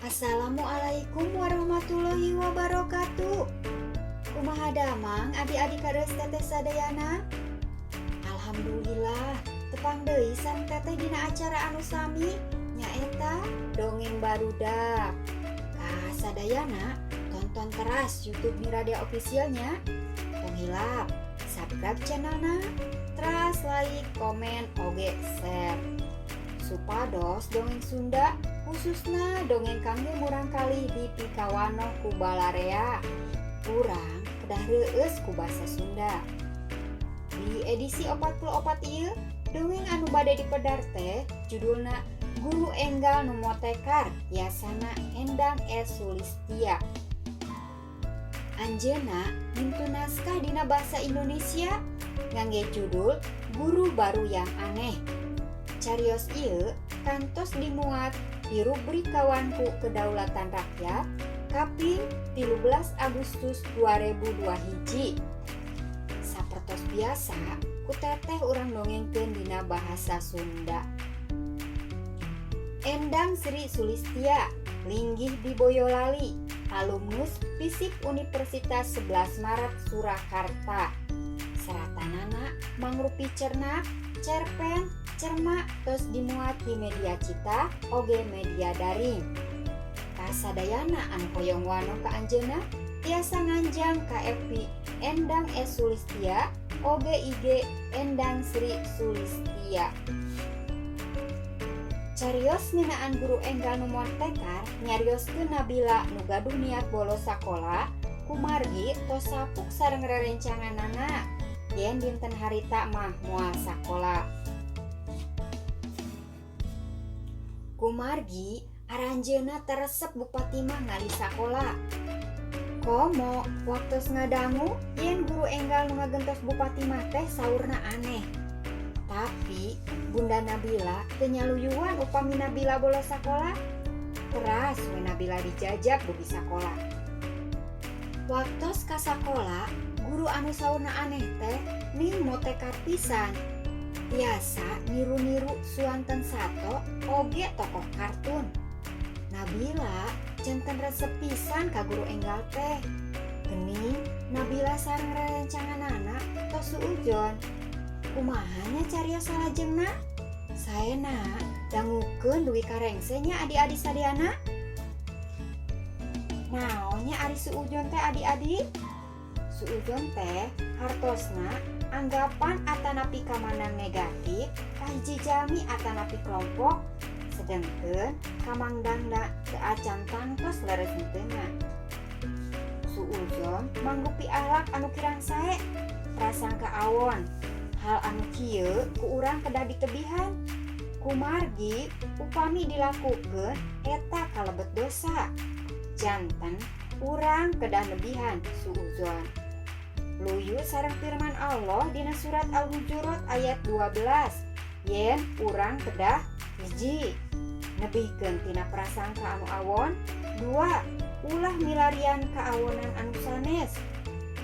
Assalamualaikum warahmatullahi wabarakatuh. Kumaha damang, adik-adik kares teteh sadayana? Alhamdulillah, tepang deui sareng teteh dina acara anu sami, nyaeta Dongeng Barudak. Ka sadayana, tonton teras YouTube Miradia Officialnya. Tong hilap subscribe channelna, teras like, komen, oge share, supados dongeng Sunda, khususna dongeng kangge murangkalih, dipikawanoh ku balarea. Urang kedah reueus ku basa Sunda. Di edisi 44 ieu, dongeng anu bade dipedar teh judulna Guru Enggal Nu Motekar, yasana Endang S. Sulistia. Anjeunna ngintun naskah dina bahasa Indonesia ngangge judul Guru Baru Yang Aneh. Carios ieu kantos dimuat di rubrik Kawanku Kedaulatan Rakyat kaping 13 Agustus 2002 hiji. Sapertos biasa, ku teteh urang dongengkeun dina bahasa Sunda. Endang Sri Sulistia linggih di Boyolali, alumnus FISIP Universitas 11 Maret Surakarta. Seratanana mangrupi cernak, cerpen, cermak, tos dimuat di media cita oge media daring. Kasadayana anu hoyong wanoh ka anjeunna tiasa nganjang ka FB Endang S Sulistia oge IG Endang Sri Sulistia. Carios ngeunaan Guru Enggal Nu Motekar nyarioskeun Nabila nu gaduh niat bolos sakola kumargi tos sapuk sareng rerencanganana yen dinten harita mah moal sakola. Kumargi aranjeunna teu resep Bupati mah ngalih sakola. Komo waktos ngadangu yen guru enggal nu ngagentos Bupati mah teh saurna aneh. Tapi Bunda Nabila teu nyaluyuan upami Nabila bolos sakola. Teras we Nabila dijajab dugi sakola. Waktos ka sakola, guru anu saurna aneh teh ning motekar pisan. Tiasa niru-niru suanten sato oge tokoh kartun. Nabila janten resep pisan ka guru enggal teh. Gening Nabila sareng rerencanganana tos suujon. Kumaha nya carios salajengna? Saena dangukeun dugi ka rengse nya, adik-adik sadayana. Naon nya ari suujon teh, adik-adik? Suujon teh hartosna anggapan atanapi kamandang negatif ka hiji jalmi atanapi kelompok, sedengkeun kamandangna teu acan tangtos leres henteuna. Suuzon mangrupi akhlak anu kirang sae, prasangka awon. Hal anu kieu ku urang kedah ditebihan. Kumargi upami dilakukeun eta kalebet dosa. Janten urang kedah nebihan suuzon. Luyu sareng firman Allah dina surat Al-Hujurat ayat 12 yen urang kedah: hiji, nebihkeun tina prasangka anu awon; dua, ulah milarian kaawonan anu sanes;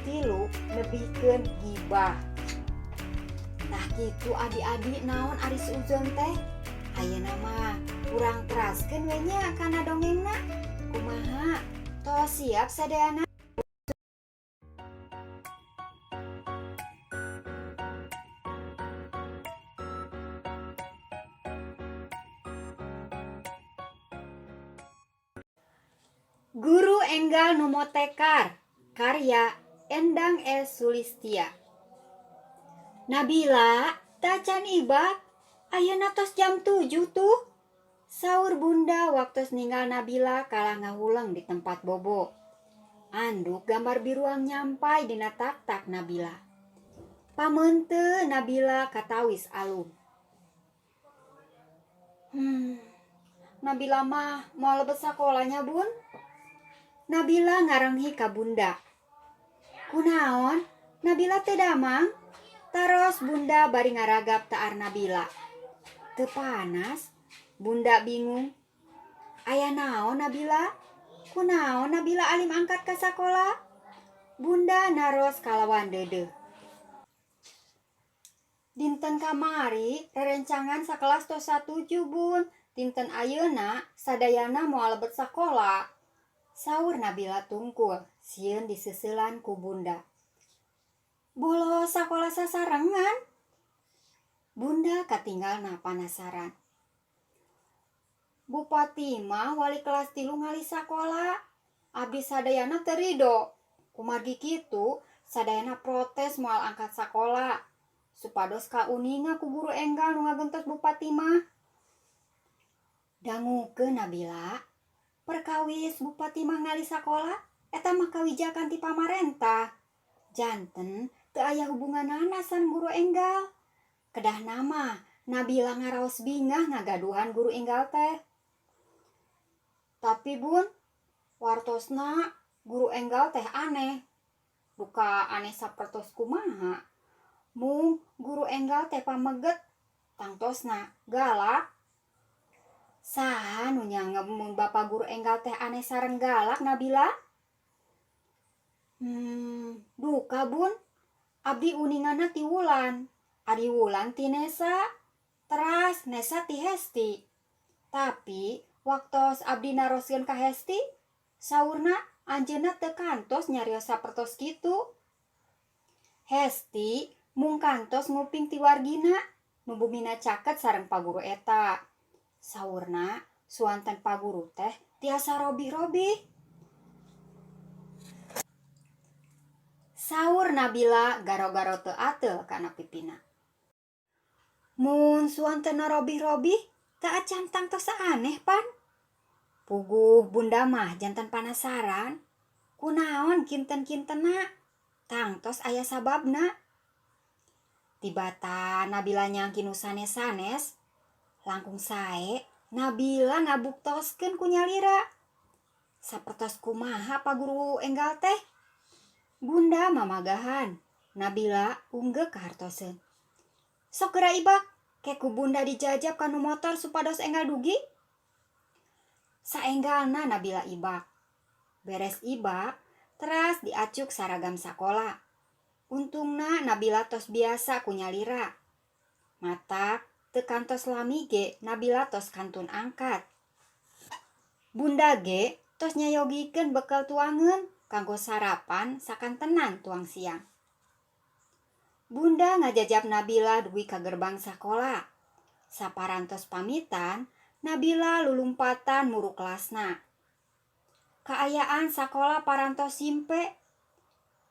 tilu, nebihkeun gibah. Tah kitu, adik-adik, naon ari suuzon teh. Ayeuna mah urang teraskeun we nya kana dongengna. Kumaha, tos siap sadayana? Guru Enggal Nu Motekar, karya Endang S. Sulistia. "Nabila, tacan ibak? Ayeuna tos jam 7 tuh," saur Bunda waktos ninggal Nabila kalah ngahuleng di tempat bobo. Anduk gambar biruang nyampai dina taktak Nabila. Pameunteun Nabila katawis alum. Nabila mah moal lebet sakolanya, Bun," Nabila ngarenghi ka Bunda. "Kunaon? Nabila teu damang?" taros Bunda bari ngaragap taar Nabila. "Teu panas?" Bunda bingung. "Aya naon, Nabila? Kunaon Nabila alim angkat ka sakola?" Bunda naros kalawan deudeuh. "Dinten kamari rerencangan sakelas tos satuju, Bun. Dinten ayeuna sadayana moal lebet sakola. Saur Nabila tungkul sieun diseuselan ku Bunda. Bolos sakola sasarengan? Bunda katinggalna panasaran. Bupati mah wali kelas 3 ngalih sakola. Abdi sadayana teu rido. Kumargi kitu sadayana protes moal angkat sakola. Supados kauninga ku guru enggal nu ngagentos bupati mah. Dangukeun Nabila, perkawis bupati mah ngalih sakola eta mah kawijakan ti pamarentah. Janten teu aya hubunganana sareng guru enggal. Kedah nama Nabila ngaraos bingah ngagaduhan guru enggal teh. Tapi Bun, wartosna guru enggal teh aneh. Duka aneh sapertos kumaha. Mung guru enggal teh pameget, tangtosna galak. Saha nu nyanggep mun bapa guru enggal teh aneh sareng galak Nabila? Duka Bun, abdi uningana ti Wulan. Ari Wulan ti Nesa, teras Nesa ti Hesti. Tapi waktos abdi naroskeun ka Hesti, saurna anjeunna teu kantos nyarios sapertos kitu. Hesti mung kantos nguping ti wargina nu bumina caket sareng paguru eta. Saurna suanten paguru teh tiasa robih-robih. Saur Nabila garo-garo teu ateul kana pipina. Mun suantena robih-robih teu acan tangtos aneh pan. Puguh Bunda mah jantan panasaran. Kunaon kinten-kintena tangtos aya sababna. Tibata Nabila nyangki nu sanes-sanes, langkung sae Nabila ngabuktoskeun ku nyalira. Sapertos kumaha paguru enggal teh? Bunda mamagahan, Nabila unggeuk kahartoseun. Sok geura ibak, ke ku Bunda dijajab kanu motor supados enggal dugi. Saenggalna Nabila ibak. Beres ibak, teras diacuk saragam sakola. Untungna Nabila tos biasa ku nyalira. Matak teu kantos lami ge Nabila tos kantun angkat. Bunda ge tos nyayogikeun bekel tuangeun kanggo sarapan sakantenan tuang siang. Bunda ngajajab Nabila dugi ka gerbang sakola. Saparantos pamitan, Nabila lulumpatan muru kelasna. Kaayaan sakola parantos simpe.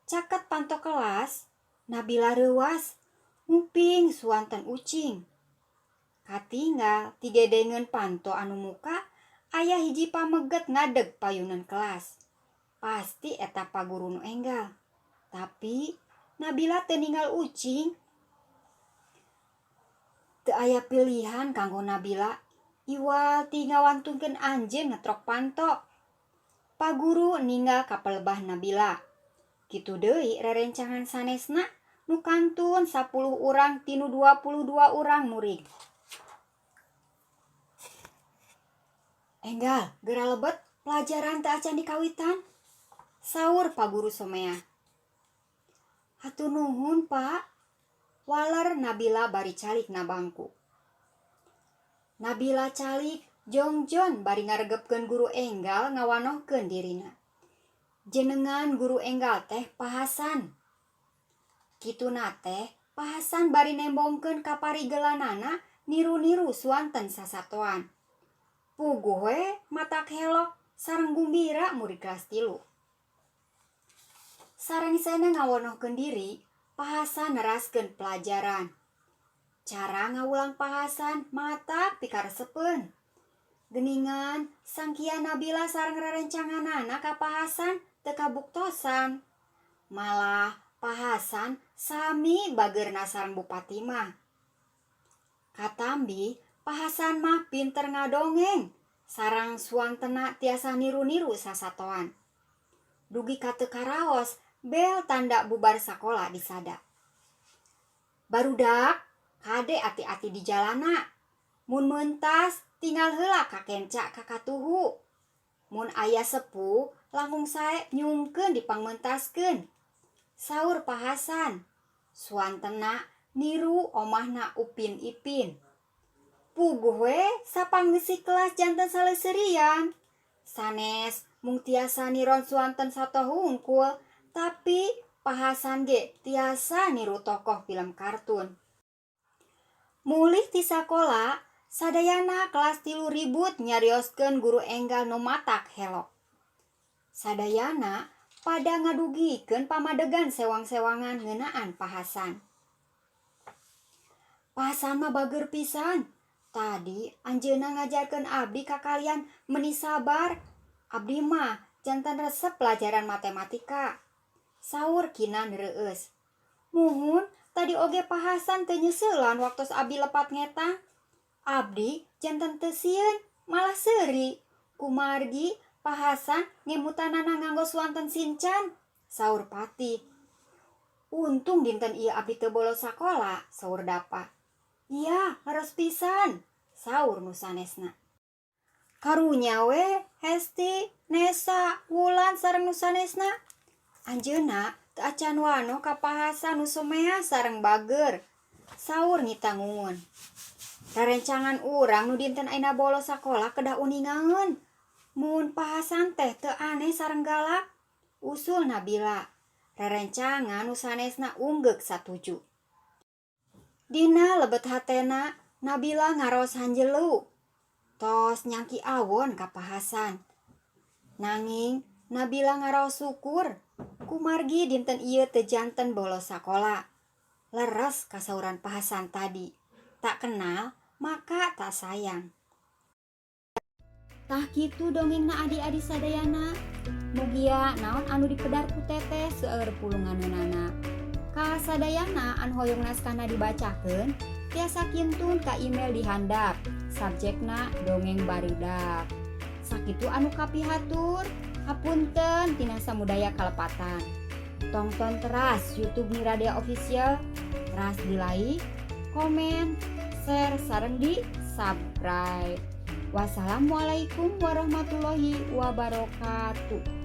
Caket panto kelas, Nabila reuwas, nguping suanten ucing. Katinggal tigedengeun panto anu muka, aya hiji pameget ngadeg payunan kelas. Pasti eta paguru nu enggal. Tapi Nabila teu ninggal ucing. Teu aya pilihan kanggo Nabila, iwal ti ngawantunkeun anjeun ngetrok panto. Paguru ninggal kapelebah Nabila. Kitu deui rerencangan sanesna nu kantun 10 urang tinu 22 urang murid. Enggal, geura lebet, pelajaran teu acan dikawitan. Saur paguru somea. Hatur nuhun, Pak. Waler Nabila bari calik na bangku. Nabila calik jongjon bari ngaregepkeun guru enggal ngawanohkeun dirina. Jenengan guru enggal teh Pahasan. Kituna teh Pahasan bari nembongkeun kaparigelanana niru-niru suanten sasatoan. Puguh we matak helok sareng gumbira murid kelas 3. Sarengsena ngawonohkeun diri, Pahasan neraskeun pelajaran. Cara ngawulang Pahasan matak pikaresepeun. Geningan sangkia Nabila sareng rerencanganana ka Pahasan teu kabuktosan. Malah Pahasan sami bageurna sareng bupati mah. Katambi Pahasan mah pinter ngadongeng, sareng suantena tiasa niru-niru sasatoan. Dugi ka teu karaos, bel tanda bubar sakola disada. Barudak, kade ati-ati di jalana. Mun mentas, tinggal heula ka kenca ka katuhu. Mun aya sepuh, langkung sae nyungkeun dipangmentaskeun. Saur Pahasan, suantena niru omahna Upin Ipin. Puguh we sapanggeusi kelas janten saleseurian. Sanes mung tiasa niron suanten sato hungkul, tapi Pa Hasan ge tiasa niru tokoh film kartun. Mulih ti sakola, sadayana kelas 3 ribut nyarioskeun guru enggal nu matak helok. Sadayana pada ngadugikeun pamadegan sewang-sewangan ngeunaan Pa Hasan. "Pa Hasan mah bageur pisan. Tadi anjeunna ngajarkeun abdi kakalian meni sabar. Abdi mah janten resep pelajaran matematika," saur Kinan reueus. "Muhun, tadi oge Pa Hasan teu nyeuseulan waktos abdi lepat ngetang. Abdi janten teu sieun, malah seuri. Kumargi Pa Hasan ngemutanana nganggo suanten Sinchan," saur Patih. "Untung dinten ieu abdi teu bolos sakola," saur Dapa. "Iya, leres pisan," saur nu sanesna. "Karunya we Hesti, Nesa, Wulan sareng nu sanesna. Anjeunna teu acan wanoh ka Pa Hasan nu someah sareng bageur," saur Nita ngungun. "Rerencangan urang nu dinten ayeuna bolos sakola kedah uningaeun mun Pa Hasan teh teu aneh sareng galak," usul Nabila. Rerencangan nu sanesna unggeuk satuju. Dina lebet hatena, Nabila ngaraos hanjelu. Tos nyangki awon ka Pa Hasan. Nanging Nabila ngaraos syukur kumargi dinten ieu teu janten bolos sakola. Leres kasauran Pa Hasan tadi. Tak kenal maka tak sayang. Tah, kitu dongengna, adi-adi sadayana. Mugia naon anu dipedar ku Teteh seueur pulunganeunana. Ka sadayana anu hoyong naskahna dibacakeun, tiasa kintun ka email di handap. Subjekna dongeng barudak. Sakitu anu kapihatur. Hapunten tina samudaya kalepatan. Tongton teras YouTube Miradea Official, teras di like, komen, share, sareng di subscribe. Wassalamualaikum warahmatullahi wabarakatuh.